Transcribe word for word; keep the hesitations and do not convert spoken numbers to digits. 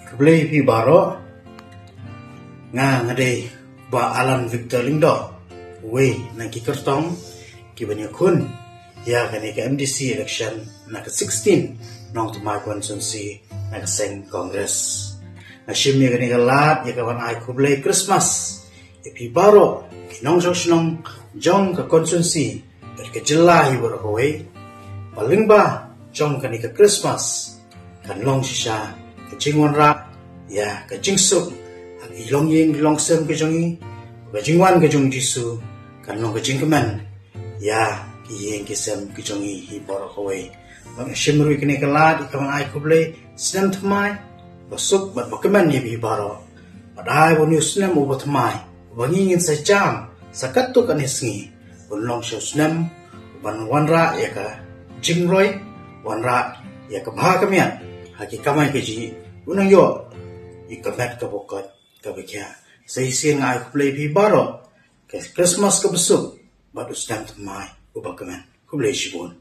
Khublei phi baroh. Nga nga dei Bah Alan Victor Lyngdoh, wei na ki kyrtong ki ban ïakhun ïa kane ka M D C election na ka sixteen Nongthymmai constituency na ka seng Congress. Nga shim ïa kane ka lad ïa ka ban ai khublei Christmas ïa phi baroh ki nongshong shnong jong ka constituency bad ka jylla hi baroh kawei. Ba lyngba jong kane ka Christmas kan long shisha ka jingwanrah ïa ka jingsuk ha ki longïing longsem ka jong ngi. Ka jingwan ka jong Jisu kan long ka jingkmen ïa ki ïing ki sem ki jong ngi hi baroh kawei. Ba nga shim ruh ïa kane ka lad ïa ka ban ai khublei snem thymmai ba suk bad ba kmen ïa phi baroh. Bad ai ba u snem uba thymmai ba ngi ngin sa jam sa katto katne sngi, un long sha u snem uban wanrah ïa ka jingroi, wanrah ïa ka bha ka miat ha ki kamai kajih, un nang ïoh ïa ka met kaba koit kaba khiah. Sa shisien nga ai khublei phi baroh ka Christmas kaba suk bad u snem thymmai uba kmen. Khublei shibun.